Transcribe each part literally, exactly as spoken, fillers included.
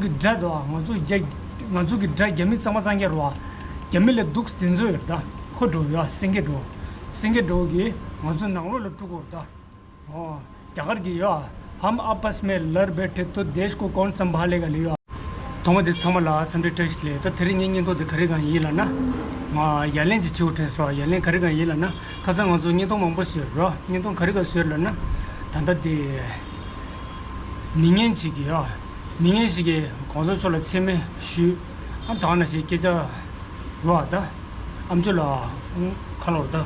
དགྲ་དོ། ང་ཚོ་རྒྱ། ང་ཚོ་གི་དགྲ་རྒྱ་མི་གཙང་མ་གཙང་རྐྱང་རེད་བ། རྒྱ་མི་ལས་སྡུག་དེ་ཚོ་ཡོད་རེད་ད། ཁོ་འགྲོ་ཡོད་སེང་གེ་འགྲོ། སེང་གེ་འགྲོ་གི་ང་ཚོ་ནང་ལོགས་ལ་དཀྲུག་གོ་རེད་ད། ཨོ། རྒྱ་གར་གི་ཡོད། हम आपस में लड़ बैठे तो देश को कौन संभालेगा ལ་ཡོད། ཐོག་མ་དེ་ཚང་མ་ལ་འཚམས་འདྲི་བཀྲ་ཤིས་བདེ་ལེགས། ད་དེ་རིང་ངའི་བརྙན་ཐུང་དེ་ག་རེ་གང་ཡིན་ལབ་ན། ང་ཡ་ལན་ཅིག་བྱེད་དགོས་དྲན་སོང་། ཡ་ལན་ག་རེ་གང་ཡིན་ལབ་ན། ཁ་སང་ང་ཚོ་བརྙན་ཐུང་མང་པོ་བཟོས་རོ། བརྙན་ཐུང་ག་རེ་གང་བཟོས་ལབ་ན། ད་ལྟ་དེ་མི་ངན་ཅིག་གིས་ཡོད། མི་ངན་ཞིག་གིས་གོང་ས་མཆོག་ལ་མཚན་སྨད་ཞུས། ཨ་ད་ག་ནང་བཞིན་སྐད་ཆ་རོ་ཨ་ད། ཨ་མཆོག་ལ་ཁ་ལོ་ད།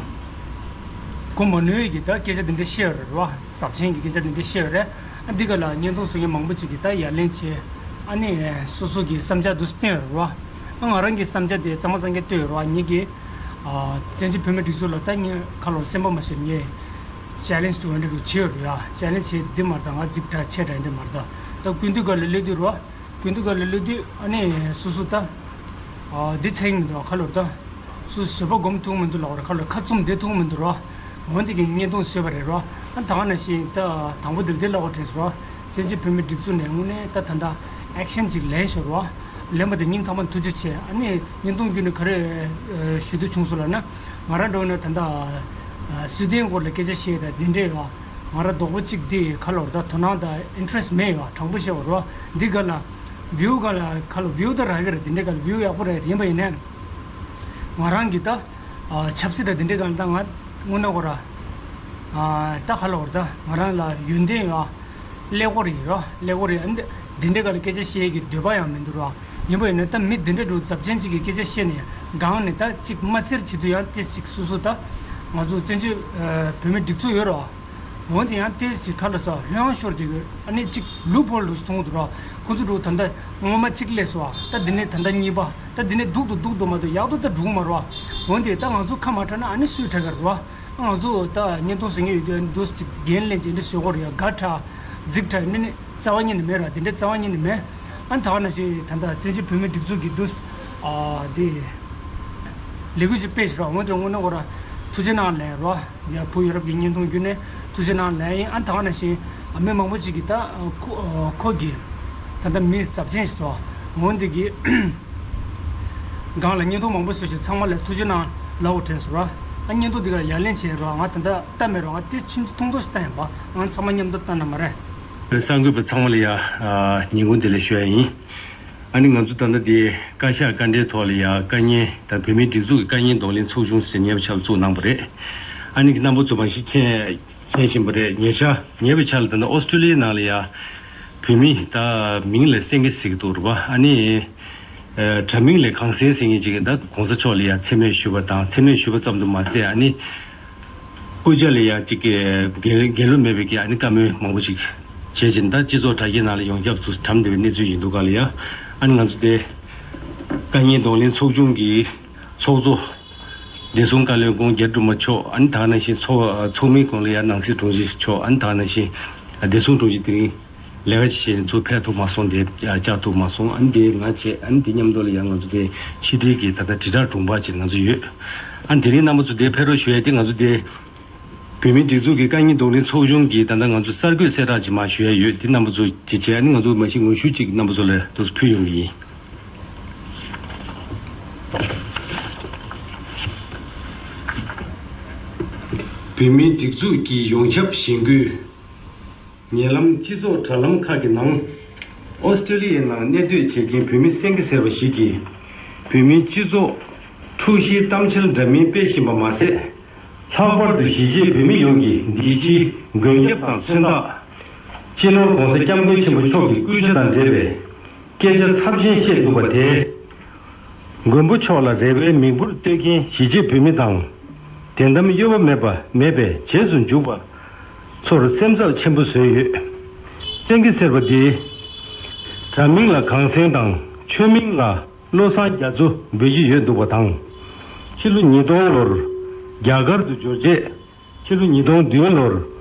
གོ་མ་ནུས་ཀྱི་ད་སྐད་ཆ་འདི་འདྲ་བཤད་ཡོད་རེད་རོ། ཟབ་ཆེན་གྱི་སྐད་ཆ་འདི་འདྲ་བཤད་ཡོད་རེད། ཨ་འདི་ག་ལ་བརྙན་ཐུང་བཟོ་མཁན་མང་པོ་ཅིག་གིས་ད་ཡ་ལན་བྱས། ཨ་ནི་སོ་སོ་གི་བསམ་འཆར་འདུག་སྟོན་ཡོད་རེད་རོ། ཨ་ང་རང་གི་བསམ་འཆར་དེ་གཙང་མ་གཙང་རྐྱང་བཏོན་ཡོད་རེད་རོ། ངེད་ཀྱི་ཨ་བཙན་བྱོལ་བོད་མི་སྒྲིག་འཛུགས་ལ་ད་ངས་ཁ་ལོ་སེམས་པ་མ་བཟོད། ངས་ཅེ་ལེན་ཇི་དུ་འདྲ་འདུག་བྱས་ཡོད་རེད་ཡ། ཅེ་ལེན་ཇི་བྱས་འདི་མ་རེད་ད། ང་རྫིག་དྲགས་ཆེ་དྲགས་འདི་མ་རེད་ད། ད་སྐུ་མདུན་སྒང་ལ་སླེབས་དུས་རོ། སྐུ་མདུན་སྒང་ལ་སླེབས་དུས་ཨ་ནི་སོ་སོ་ད། ཨ་འདི་ཚེ་ཡིན་མི་འདུག་ཁ་ལོ་ད། སོ་སོ་བཟོད་པ་སྒོམ་ཐུབ་མི་འདུག་ལབ་ར། ཁ་ལོ་ཁ་བཙུམ་བསྡད་ཐུབ་མི་འདུག་རོ། འོན་ཏེ་གི་བརྙན་ཐུང་བཟོས་པ་རེད་རོ། ཨ་ད་ག་ནང་བཞིན་ད་དང་པོ་འདིར་འདི་ལབ་པ་དྲན་སོང་རོ། བཙན་བྱོལ་བོད་མི་སྒྲིག་འཛུགས་ནས་དངོས་གནས་ད་ད་ལྟ་ཨེག་ཤན་ཅིག་ལེན་ཤོག་རོ། ལེན་པ་དེ་སྙིང་ཐག་པ་ཐུགས་རྗེ་ཆེ། ཨ་ནི་བརྙན་ཐུང་བརྒྱུད་ནས་ག་རེ་ཨ་ཞུ་འདོད་བྱུང་སོང་ལབ་ན། ང་རང་འགྲོ་ནས་ད་ལྟ་ཨ་སྲིད་དོན་སྐོར་ལ་སྐད་ཆ་བཤད་ད་འདི་འདྲས་ཡོད། ང་རང་རྡོག་པོ་གཅིག་འདི་ཁ་ལོ་ད་དོ་སྣང་དང་ཨིན་ཊི་རེ་སི་མེད་ཡོད། དྲང་པོ་བཤད་པ་རོ། འདི་ག་ལ་བིའུ་ག་ལ་ཁ་ལོ་བིའུ་ད་རག་གི་རེད། འདི་འདྲས་ག་ལ་བིའུ་ཡག་པོ་རེད། ཡིན་པ་ཡིན་ནས་ང་རང་གི་ད་ཨ་ཆབ་སྲིད་དང་འདི་འདྲས་ག་ལ་ད་ང་དངོས་གནས་ཁོ་ར་ཨ་ད་ཁ་ལོ་ད་ང་རང་ལ་ཡོན་ཏན་ཡོད། ཀླད་ཀོར་ཡིན་རོ། ཀླད་ཀོར་ཡིན། ཨ་འདི་འདི་འདྲའི་སྒང་ལ་སྐད་ཆ་བཤད་ཀྱི་འདོད་པ་ཡང་མི་འདུག་རོ། ཡིན་པ་ཡིན་ན་ད་མི་འདི་འདྲ་འདུག་ཟབ་ཆེན་ཅིག་གིས་སྐད་ཆ་བཤད་ནས་སྒང་ནས་ད་ཅིག་མ་ཚེར་བྱེད་དུས་ཡང་ཏེས་ཅིག་སོ་སོ་ད་ང་ཚོ་བཙན་བྱོལ་ཨ་བོད་མི་སྒྲིག་འཛུགས་ཡོད་རོ། འོན་ཏེ་ཡང་ཏེས་ཅིག་ཁ་ལ་ས་ལྷོད་ཡངས་ཤོར་གྱི་ཡོད། ཨ་ནི་ཅིག་ལུག་ཕོར་ལུག་ཞིག་མཐོང་གི་འདུག་རོ། ཁོ་ཚོ་འདྲ་ད་ལྟ་སྔོན་མ་གཅིག་སླེབས་སོང་། ད་འདི་ནས་ད་ལྟ་གཉིས་པ། ད་འདི་ནས་སྡུག་ཏུ་སྡུག་ཏུ་མ་གཏོགས་ཡག་ཏུ་ད་འགྲོ་གི་མ་རེད་བ། འོན་ཏེ་ད་ང་ཚོ་ཁ་མ་གྲགས་ན་ཨ་ནི་སུས་གྲགས་ཀྱི་རེད་བ། ང་ཚོ་ད་བརྙན་ཐུང་བཟོ་མཁན་ཡོད་དུས་འདུག་ཅིག་འགན་ལེན་ཅིག་འདི་བཟོ་དགོས་རེད་ཡ། དགའ་དྲགས་རྫིག་དྲགས་ནི་ནི་རྩ་བ་ཉིད་ནས་མེད་ར། དེ་འདྲའི་རྩ་བ་ཉིད་ནས་མེད། ཨ་ནི་ད་ག་ནང་བཞིན་ད་ལྟ་བཙན་བྱོལ་བོད་མིའི་སྒྲིག་འཛུགས་ཀྱི་འདུག་ཨ་དེ་ལས་འགུལ་ཅིག་སྤེལ་ཞིག་ར། འོན་ཏེ་དངོས་གནས་ཁོ་ར་ཐུགས་རྗེ་གནང་ལན་རོ། ཡ་བུ་ཡོ་རོབ་ཀྱི་བརྙན་ཐུང་བརྒྱུད་ནས་ཐུགས་རྗེ་གནང་ལན་ཡིན། ཨ་ནི་ད་ག་ནང་བཞིན་མི་མང་པོ་ཅིག་གིས་ད་ཁོ་ཁོ་གི་ད་ལྟ་མི་ཟབ་ཆེན་ཞིག་སོ། འོན་ཏེ་གི་སྒང་ལ་བརྙན་ཐུང་མང་པོ་བཟོས་ཤིང་ཚང་མ་ལ་ཐུགས་རྗེ་གནང་ལབ་དྲན་སོང་ར། ཨ་བརྙན་ཐུང་འདི་ག་ཡ་ལན་བྱས་རོགས། ང་ད་ལྟ་ལྟ་མེད་རོགས། ང་དེ་ཆུང་ཆུང་ཐུང་ཐུང་ཞིག་ལྟ་ཡིན་པ། ང་ཚང་མ་མཉམ་དུ་ལྟ་ན་མ་རེད། གསར་འགོད་པ་ཚང་མ་ལ་ཡ་ཨ་ཉིན་གུང་བདེ་ལེགས་ཞུ་ཡ་ཡིན། ཨ་ནི་ང་ཚོ་ད་ལྟ་འདི་བཀའ་ཤག་བཀའ་འབྲེལ་ཐོག་ལ་ཡ་བཀའ་ཉན་དང་བོད་མིའི་སྒྲིག་འཛུགས་ཀྱི་བཀའ་ཉན་གདོང་ལེན་ཚོགས་ཆུང་ཟེར་ཉེ་བའི་ཆར་བཙུགས་གནང་པ་རེད། ཨ་ནི་རྣམ་པ་ཚོ་མ་གཞི་མཁྱེན་མཁྱེན་བཞིན་པ་རེད། ཉེ་ཆར་ཉེ་བའི་ཆར་ལ་ད་ལྟ་ཨོ་སི་ཀྲོ་ལི་ཡའི་ནང་ལ་ཡ་བོད་མི་ད་མིང་ལ་སེང་གེ་ཟེར་གྱི་འདུག་རེད་པ། ཨ་ནི་ཨ་དྲ་མིང་ལ་གངས་སེང་ཟེར་མཁན་ཅིག་གིས་ད་གོང་ས་མཆོག་ལ་ཡ་མཚན་སྨད་ཞུས་པ་དང་། མཚན་སྨད་ཞུས་པ་ཙམ་དུ་མ་ཟད་ཨ་ནི་སྐུ་ཕྱྭ་ལ་ཡ་ཅིག་གི་དགེ་དགེ་ལུགས་མེད་པའི་གི་ཨ་ནི་བཀའ་མོལ་མང་པོ་ཅིག་བྱས་ཅིང་། ད་སྤྱི་ཚོགས་དྲ་རྒྱའི་ནང་ལ་ཡོངས་ཁྱབ་ཏུ་གྲམ་བསྡད་པའི་གནས་ཚུལ་ཡིན་འདུག་ག་ལ་ཡ། ཨ་ནི་ང་ཚོ་དེ་བཀའ་ཉན་གདོང་ལེན་ཚོགས་ཆུང་གི་ཚོགས་གཙོ་བདེ་སྲུང་བཀའ་བློན་ཁོང་རྒྱ་རི་སྒྲོལ་མ་མཆོག་ཨ་ནི་ད་ག་ནང་བཞིན་ཚོགས་ཚོགས་མིའི་གོང་ལ་ཡ་ནང་སྲིད་དྲུང་ཆེ་མཆོག་ཨ་ནི་ད་ག་ནང་བཞིན་བདེ་སྲུང་དྲུང་ཆེ་དེ་རིང་ལས་ཀ་བྱེད་ཚུར་ཕེབས་ཐུབ་མ་སོང་། དེ་བཅར་ཐུབ་མ་སོང་། ཨ་ནི་དེ་ང་བྱས། ཨ་ནི་དེ་མཉམ་དུ་ལ་ཡ་ང་ཚོ་དེ་ཕྱི་དྲིལ་གྱི་ད་ལྟ་དྲིལ་བསྒྲགས་དྲུང་འཕར་ཅིག་ང་ཚོ་ཡོད། ཨ་ནི་དེ་རིང་རྣམ་པ་ཚོ་དེ་ཕེབས་རོགས་ཞུ་ཡ་དེ་ང་ཚོ་དེ་བོད་མིའི་སྒྲིག་འཛུགས་ཀྱི་བཀའ་ཉན་གདོང་ལེན་ཚོགས་ཆུང་གི་ད་ལྟ་ང་ཚོ་གསར་འགོད་གསལ་བསྒྲགས་ཅིག་མར་ཞུ་ཡ་ཡོད། དེ་རྣམ་པ་ཚོ་ཅིག་བྱས། ཨ་ནི་ང་ཚོ་མ་གཞི་ངོ་བཤུས་ཅིག་རྣམ་པ་ཚོ་ལ་དུ་ཕུལ་ཡོང་གི་ཡིན། བོད་མིའི་སྒྲིག་འཛུགས་ཀྱི་ཡོངས་ཁྱབ་གཞེན་སྐུལ། ཉེ་ལམ་སྤྱི་ཚོགས་དྲ་ལམ་ཁག་གི་ནང་། ཨོ་སི་ཀྲོ་ལི་ཡའི་ནང་གནས་སྡོད་བྱེད་མཁན་བོད་མི་སེང་གེ་ཟེར་བ་ཞིག་གིས། བོད་མིའི་སྤྱི་ཚོགས་འཁྲུག་གཞིའི་གཏམ་འཆལ་འདྲ་མིན་སྤེལ་བཞིན་པ་མ་ཟད། ལྷག་པར་དུ་གཞིས་བྱེས་བོད་མི་ཡོངས་ཀྱིས་འདིའི་ཕྱིའི་མགོན་སྐྱབས་དང་མཚོན་རྟགས། སྤྱི་ནོར་༸གོང་ས་༸སྐྱབས་མགོན་ཆེན་པོ་མཆོག་གི་སྐུ་ཕྱྭ་དང་འབྲེལ་བའི་སྐད་ཆ་ཚབས་ཆེན་བཤད་འདུག་པ་དེས། མགོན་པོ་མཆོག་ལ་རེ་བའི་མིག་འབུར་གཏོད་མཁན་གཞིས་བྱེས་བོད་མི་དང་། དོན་དམ་གཡོ་བ་མེད་པ་མེད་པའི་རྗེས་སུ་འཇུག་པ་ཚོར་སེམས་འཚབ་ཆེན་པོ་བཟོས་ཡོད། སེང་གེ་ཟེར་བ་འདིའི་དྲ་མིང་ལ་གངས་སེང་དང་ཆོས་མིང་ལ་བློ་བཟང་རྒྱ་མཚོ་འབོད་ཀྱི་ཡོད་འདུག་པ་དང་། ཕྱི་ལོ་ཉིས་སྟོང་ལོར་རྒྱ་གར་དུ་འབྱོར་རྗེས། ཕྱི་ལོ་ཉིས་སྟོང་བདུན་ལོར་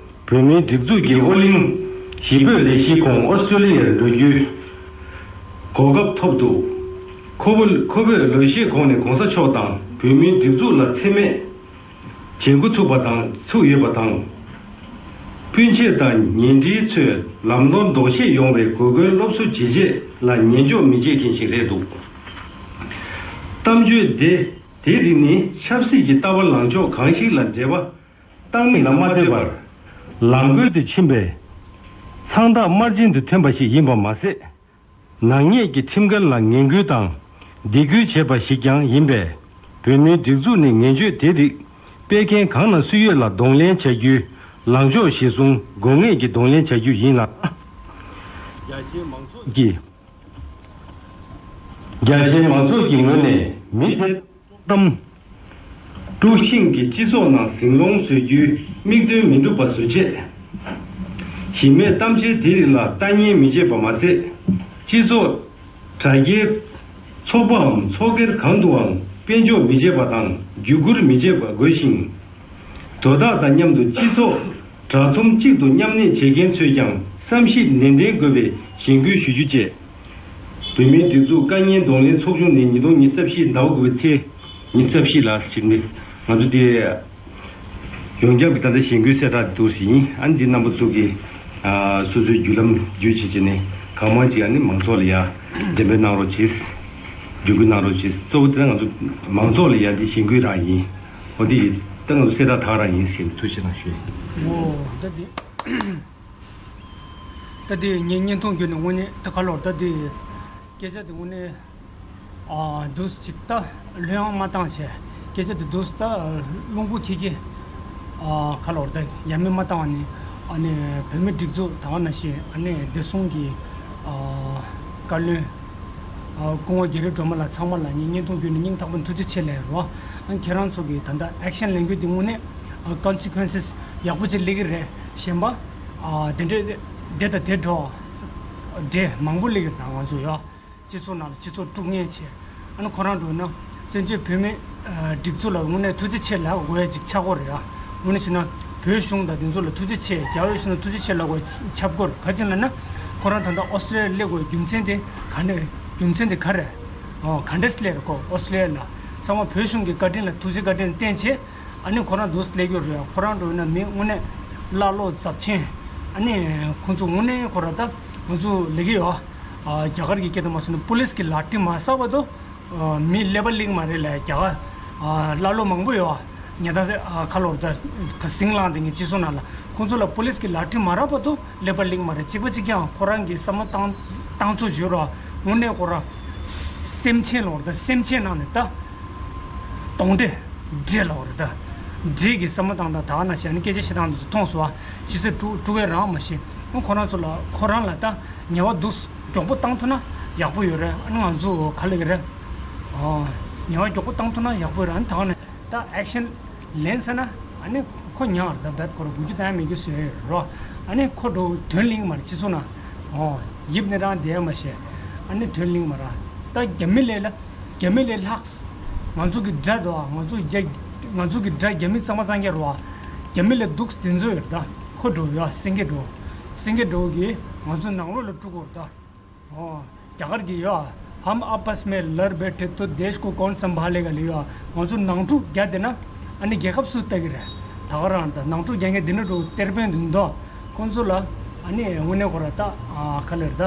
བོད་མིའི་སྒྲིག་འཛུགས་ཀྱི་ཨོ་གླིང་གཞིས་སྤོས་ལས་གཞིའི་ཁོངས་ཨོ་སི་ཀྲོ་ལི་ཡར་འགྲོ་རྒྱུའི་གོ་སྐབས་ཐོབ་འདུག། ཁོ་བོ་ཁོ་བོས་ལོ་ཤས་གོང་ནས་༸གོང་ས་མཆོག་དང་བོད་མིའི་སྒྲིག་འཛུགས་ལ་མཚན་སྨད་བྱེད་འགོ་ཚུགས་པ་དང་ཚུགས་ཡོད་པ་དང་། སྤུན་མཆེད་དང་ཉེ་འབྲེལ་ཚོས་ལམ་ནོར་ལྡོག་ཤེས་ཡོང་བའི་གོ་སྐོན་སློབ་གསོ་བྱེད་ཆེད་ལ་ཉན་འཇོག་མི་བྱེད་མཁན་ཞིག་རེད་འདུག་གཏམ་བརྗོད་དེ་དེའི་རིགས་ནི་ཆབ་སྲིད་ཀྱི་ལྟ་བ་ལངས་ཕྱོགས་གང་ཞིག་ལ་འབྲེལ་བ་བཏང་མིན་ལ་མ་ལྟོས་པར། ལམ་བགོས་དུ་ཕྱིན་པའི་མཚང་རྟགས་དམར་རྗེན་དུ་ཐོན་པ་ཞིག་ཡིན་པ་མ་ཟད། ནག་ཉེས་ཀྱི་ཁྲིམས་འགལ་ལ་ངན་སྐུལ་དང་སྡིགས་སྐུལ་བྱས་པ་ཞིག་ཀྱང་ཡིན་པས། བོད་མིའི་སྒྲིག་འཛུགས་ནི་ངན་སྤྱོད་དེ་རིགས་སྤེལ་མཁན་གང་ན་སུ་ཡོད་ལ་གདོང་ལེན་བྱ་རྒྱུའི་ལངས་ཕྱོགས་གཞིར་བཟུང་དགོས་ངེས་ཀྱི་གདོང་ལེན་བྱ་རྒྱུ་ཡིན་ལ། རྒྱ་ཆེའི་མང་ཚོགས་ཀྱི། རྒྱ་ཆེའི་མང་ཚོགས་ཀྱི་ངོས་ནས་མི་དེ། གཏམ། དཀྲུག་ཤིང་གིས་སྤྱི་ཚོགས་ནང་ཟིང་སློང་བཟོ་རྒྱུའི་དམིགས་དོན་མི་འགྲུབ་པ་བཟོ་ཆེད། གཞི་མེད་གཏམ་འཆལ་དེ་རིགས་ལ་ལྟ་ཉན་མི་བྱེད་པ་མ་ཟད། སྤྱི་ཚོགས། དྲ་རྒྱའི་ཚོགས་པའམ་ཚོགས་སྒེར་གང་དུའང་དཔལ་འབྱོར་མི་བྱེད་པ་དང་བརྒྱུད་བསྐུར་མི་བྱེད་པ་དགོས་ཤིང་། དོ་བདག་དང་མཉམ་དུ་སྤྱི་ཚོགས་དྲ་ཚོམས་གཅིག་ཏུ་མཉམ་གནས་བྱེད་མཁན་ཚོས་ཀྱང་བསམ་གཞིག་ནན་ཏན་དགོས་པའི་གཞེན་སྐུལ་ཞུ་རྒྱུ་བཅས། བོད་མིའི་སྒྲིག་འཛུགས་བཀའ་རྙིང་གདོང་ལེན་ཚོགས་ཆུང་ནས་ཉིས་སྟོང་ཉི་ཤུ་རྩ་བཞི་ཟླ་བ་དགུ་པའི་ཚེས་ཉི་ཤུ་རྩ་བཞི་ལ་ཞིག་ནི་ང་ཚོ་དེ་ཡོངས་ཁྱབ་ཀྱི་ད་ལྟ་གཞེན་སྐུལ་གསལ་བསྒྲགས་འདུག་ཟིན། ཨ་ནི་འདི་རྣམ་པ་ཚོ་གིས་ཨ་སོ་སོའི་བརྒྱུད་ལམ་བརྒྱུད་བྱེད་བྱས་ནས་གང་མང་ཅིག་ཨ་ནི་མང་ཚོགས་ལ་ཡ་འགྲེམས་སྤེལ་གནང་རོགས་བྱེད། བརྒྱུད་སྐུལ་གནང་རོགས་བྱེད། གཙོ་བོ་དེ་ང་ཚོ་མང་ཚོགས་ལ་ཡ་འདི་གཞེན་སྐུལ་རང་ཡིན། འོ་འདི་ད་ང་ཚོ་གསལ་བསྒྲགས་དག་རང་ཡིན་ཞེས་ཐུགས་རྗེ་གནང་ཞུ། འོ་ད་འདི། ད་དེ་ངས་བརྙན་ཐུང་བརྒྱུད་ནས་དངོས་གནས་ད་ག་ལོར་ད་དེ་སྐད་ཆ་དེ་དངོས་གནས་ཨ་འདུག་ཅིག་ད་ལྷོད་ཡངས་མ་བཏང་བྱས་སྐད་ཆ་དེ་འདུག་ད་རླུང་བུ་འཁྱེར་གྱི་ཨ་ག་ལོར་ད་ཡ་མེད་མ་བཏང་བ་ནི་ཨ་ནི་བོད་མི་སྒྲིག་འཛུགས་ད་ག་ནང་བཞིན་ཨ་ནི་བདེ་སྲུང་གི་ཨ་བཀའ་བློན་ཨ་སྐུ་ངོ་རྒྱ་རི་སྒྲོལ་མ་ལགས་ཚང་མ་ལ་ངས་བརྙན་ཐུང་བརྒྱུད་ནས་སྙིང་ཐག་པ་ནས་ཐུགས་རྗེ་ཆེ་ལབ་ཡོད་རེད་བ། ཨ་ཁྱེད་རང་ཚོ་གི་ད་ལྟ་ཨེག་ཤན་ལེན་རྒྱུ་དེ་དངོས་གནས་ཨ་ཀོན་སི་ཀུན་སི་ཡག་པོ་ཅིག་སླེབས་ཀྱི་རེད། གཞན་པ། ཨ་དེ་འདྲས་དེ་དང་དེ་འགྲོ། འདྲེ་མང་པོ་སླེབས་ཀྱི་རེད་ང་ཚོ་ཡ། སྤྱི་ཚོགས་ནང་ལ་སྤྱི་ཚོགས་དཀྲུག་མཁན་བྱས། ཨ་ནི་ཁོ་རང་འགྲོ་ན་བཙན་བྱོལ་བོད་མི་ཨ་སྒྲིག་འཛུགས་ལ་དངོས་གནས་ཐུགས་རྗེ་ཆེ་ལབ་དགོས་ཡ་ཅིག་ཆགས་ཀྱི་རེད་ཡ། དངོས་གནས་བྱས་ན་བོད་གཞུང་དང་དེ་ཚོ་ལ་ཐུགས་རྗེ་ཆེ། རྒྱ་བོད་གཞུང་ལ་ཐུགས་རྗེ་ཆེ་ལབ་དགོས་ཡ་ཆགས་ཀྱི་རེད། ག་ཅི་ལབ་ན་ཁོ་རང་ད་ལྟ་ཨོ་སི་ཀྲི་ལི་ཡ་སླེབས་དགོས་རྒྱུ་མཚན་དེ་ག་ནས་རྒྱུ་མཚན་དེ་ག་རེད། ཨོ་ག་འདྲས་སླེབས་རེད་ཁོ་ཨོ་སི་ཀྲི་ལི་ཡ་ལ། ཚང་མ་བོད་གཞུང་གི་བཀའ་དྲིན་ལ་ཐུགས་རྗེ་བཀའ་དྲིན་བརྟེན་བྱས། ཨ་ནི་ཁོ་རང་འདུག་སེ་སླེབས་ཡོད་རེད། ཁོ་རང་འགྲོ་ན་མི་དངོས་གནས་ཀླ་ཀློ་འཛབ་ཆེན། ཨ་ནི་ཁོ་ཚོ་དངོས་གནས་ཁོ་ར་ད་ང་ཚོ་ལས་ཀྱི་ཡོད། ཨ་རྒྱ་གར་གྱི་སྐད་དུ་མ་སོང་ན་པུ་ལིས་ཀྱི་ལག་ཁྲི་མ་ཟག་བར་དུ་ཨ་མི་ཀླད་པ་ལིང་མ་རེད་ལ་རྒྱ་གར་ཨ་ཀླ་ཀློ་མང་པོ་ཡོད། ཉེ་ད་ཨ་ཁ་ལོར་ད་ཟིང་ལངས་དེ་ངའི་སྤྱི་ཚོགས་ནང་ལ་ཁོ་ཚོ་ལ་པུ་ལིས་ཀྱི་ལག་ཁྲི་མ་རག་བར་དུ་ཀླད་པ་ལིང་མ་རེད། གཅིག་པ་གཅིག་རྐྱང་ཁོ་རང་གི་བསམ་བློ་བཏང་བཏང་ཕྱོགས་བརྗོད་རོགས། དངོས་གནས་ཁོ་རང་སེམས་ཅན་ལོར་ད་སེམས་ཅན་ནང་ནས་ད། གདོན་འདྲེ། འདྲེ་ལབ་རེད་ད། འདྲེ་གི་བསམ་བློ་བཏང་སྟངས་ད་ག་ནང་བཞིན་ཨ་ནི་སྐད་ཆ་བཤད་སྟངས་དེ་ཚོ་མཐོང་སོང་ཨ། ཇི་སྲིད་དཀྲུག་དཀྲུག་ཡས་རང་མ་ཤེས། ཨ་ཁོ་རང་ཚོ་ལ་ཁོ་རང་ལ་ད་ཉེས་པ་འདུག་མགྱོགས་པོ་བཏང་ཐུབ་ན་ཡག་པོ་ཡོད་རེད། ཨ་ནི་ང་ཚོ་ག་ལ་གི་རེད། ཨོ། ཉེས་པ་མགྱོགས་པོ་བཏང་ཐུབ་ན་ཡག་པོ་ཡོད་རེད། ཨ་ནི་ད་ག་ནས་ད་ཨེག་ཤན་ལེན་ཚར་ན་ཨ་ནི་ཁོ་ཉག་རེད་ད། བད་ཁོ་ར་དགུ་རྒྱུ་ད་ཡང་མེད་རྒྱུ་བཟོས་ཡོད་རོ། ཨ་ནི་ཁོ་འགྲོ་དོན་ལིང་མ་རེད་སྤྱི་ཚོགས་ནང་། ཨོ། ཡིབ་ནི་རང་བསྡད་ཡ་མ་ཤེས། ཨ་ནི་དོན་ལིང་མ་རེད། ད་རྒྱ་མི་ལས་ལ། རྒྱ་མི་ལས་ལྷག་ང་ཚོ་གི་དགྲ་དོ། ང་ཚོ་རྒྱ། ང་ཚོ་གི་དགྲ་རྒྱ་མི་གཙང་མ་གཙང་རྒྱ་རོ། རྒྱ་མི་ལས་སྡུག་དེ་ཚོ་ཡོད་ད། ཁོ་འགྲོ་ཡོད་སེང་གེ་འགྲོ། སེང་གེ་འགྲོ་གི་ང་ཚོ་ནང་ལོགས་ལ་དཀྲུག་གོ་ར་ད། ཨོ། རྒྱ་གར་གི་ཡོད། हम आपस में लड़ बैठे तो देश को कौन संभालेगा ལ་ཡོད། ང་ཚོ་ནང་འཁྲུག་རྒྱག་བསྡད་ན་ཨ་ནི་རྒྱལ་ཁབ་སུ་ལྟ་གི་རེད། ད་ག་རང་ད་ནང་འཁྲུག་རྒྱག་མཁན་འདི་འདྲ་འགྲོ་གཏེར་དཔོན་འདི་འདུག་ཁོང་ཚོ་ལ་ཨ་ནི་དངོས་གནས་ཁོ་ར་ད་ཨ་ག་ལེར་ད་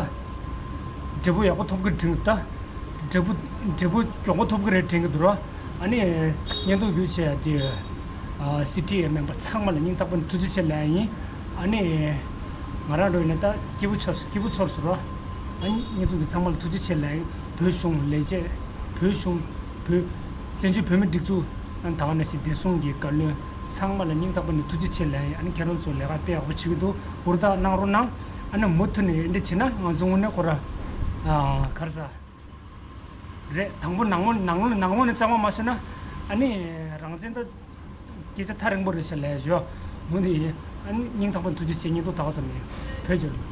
འབྲས་བུ་ཡག་པོ་ཐོབ་གི་དྲན་གི་ད། འབྲས་བུ་འབྲས་བུ་མགྱོགས་པོ་ཐོབ་གི་རེད་དྲན་གི་འདུག་ར། ཨ་ནི་བརྙན་ཐུང་བརྒྱུད་བྱས་དེ་ཨ་སི་ཊི་ཨེ་མེམ་བར་ཚང་མ་ལ་སྙིང་ཐག་པ་ནས་ཐུགས་རྗེ་ཆེ་ལབ་ཡ་ཡིན། ཨ་ནི་ང་རང་རོལ་ནས་ད་སྐྱིད་པོ་ཆགས་སོང་། སྐྱིད་པོ་ཚོར་སོང་ར། ཨ་ནི་བརྙན་ཐུང་གི་ཚང་མ་ལ་ཐུགས་རྗེ་ཆེ་ལབ་ཡིན། བོད་གཞུང་ལས་བྱེད། བོད་གཞུང་། བོད། བཙན་བྱོལ་བོད་མི་སྒྲིག་འཛུགས་ཨ་ནི་ད་ག་ནང་བཞིན་བདེ་སྲུང་གི་བཀའ་བློན་ཚང་མ་ལ་སྙིང་ཐག་པ་ནས་ཐུགས་རྗེ་ཆེ་ལབ་ཡིན། ཨ་ནི་ཁྱེད་རང་ཚོ་ལས་ཀ་དཔེ་ཡག་པོ་བྱེད་ཀྱི་འདུག་ཧུར་ཐག་གནང་རོགས་གནང་། ཨ་ནི་མུ་མཐུད་ནས་འདི་བྱེད་ན་ང་ཚོ་དངོས་གནས་ཁོ་ར་ཨ་ག་རེ་ཟ་རེད། དང་པོ་ནང་ངོ་ནང་ངོ་ནང་ངོ་ནས་གཙང་མ་མ་བྱུང་ན་ཨ་ནི་རང་བཙན་ད་སྐད་ཆ་ཐག་རིང་པོ་རེད་ཤག་ལབ་ཞོ་མུ་འདི་ཡིན། ཨ་ནི་སྙིང་ཐག་པ་ཐུགས་རྗེ་ཆེ། སྙིང་ཐོག་ད་ག་ཙམ་ཡིན། བོད་རྒྱལ་ལོ།